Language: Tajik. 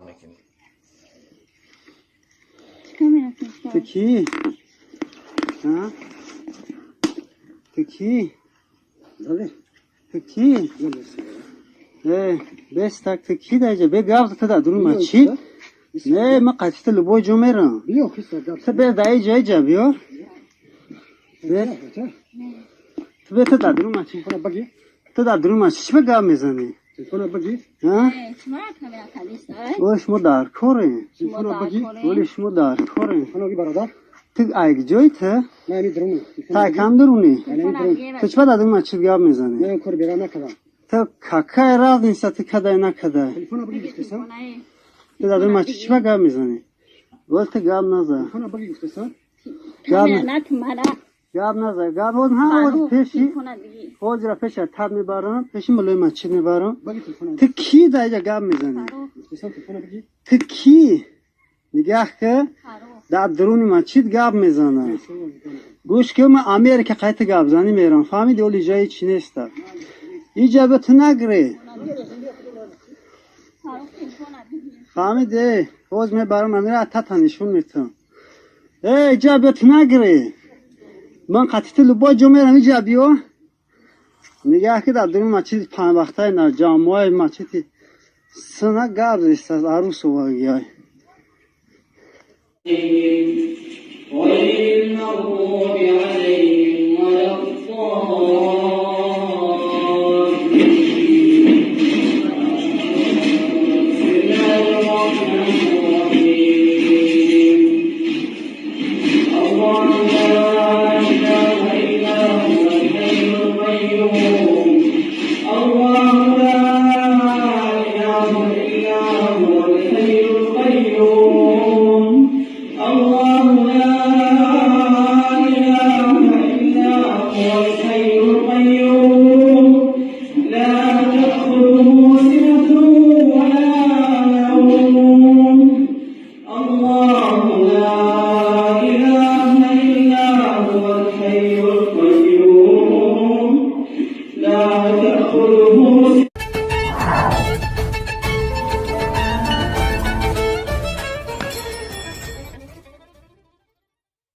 Мекунӣ. Ту кӣ? Ҳа? Ту кӣ? Ту кӣ? Э, бестак, ту кӣ даҷа? Бе гап ту дар дуруни масҷид? Не, ман қатъи ту любой ҷо мерам. Ту бе дар иҷа иҷа биё. Бе. Ту бе, ту дар дуруни масҷид. Ту дар дуруни масҷид чӣ ба гап мезанӣ? Ҳа? Оли шумо дар корем. Оли шумо дар корем. Ту ай ҷои ту? Ту ай кам дурунӣ? Ту чӣ ба дар дуруни масҷид гап мезанӣ? Ту какая разница, ту кадай накадай? Ту дар дуруни масҷид чӣ ба гап мезанӣ? Оли ту гап наза. Гап гап наза. Гап ҳа пеши ҳозира пеша таб мебарам, пеши мулои масҷид мебарам. Ту кӣ дар иҷа гап мезанӣ? Ту кӣ? Нигаҳ ки, дар дуруни масҷид гап мезанам. Гӯш ки, ман Америка қайта гапзанӣ мерам. Фаҳмиди, оли ҷои чӣ неста. Иҷа ба ту нагирӣ. Фаҳмиди? Ҳоз мебарам, амира тата нишон метам. Э, иҷа ба ту нагирӣ. Ман қатъи ту любой ҷо мерам, иҷа биё. Нигаҳ ки, дар дуруни масҷиди панҷвақтаи на ҷамоаи масҷиди сина гап зистааст арӯс овагиай. غير المغضوب عليهم ولا الضالين. بسم الله الرحمن الرحيم. الله لا إله إلا هو الحي القيوم. الله لا إله إلا هو الحي القيوم. الله لا إله إلا هو الحي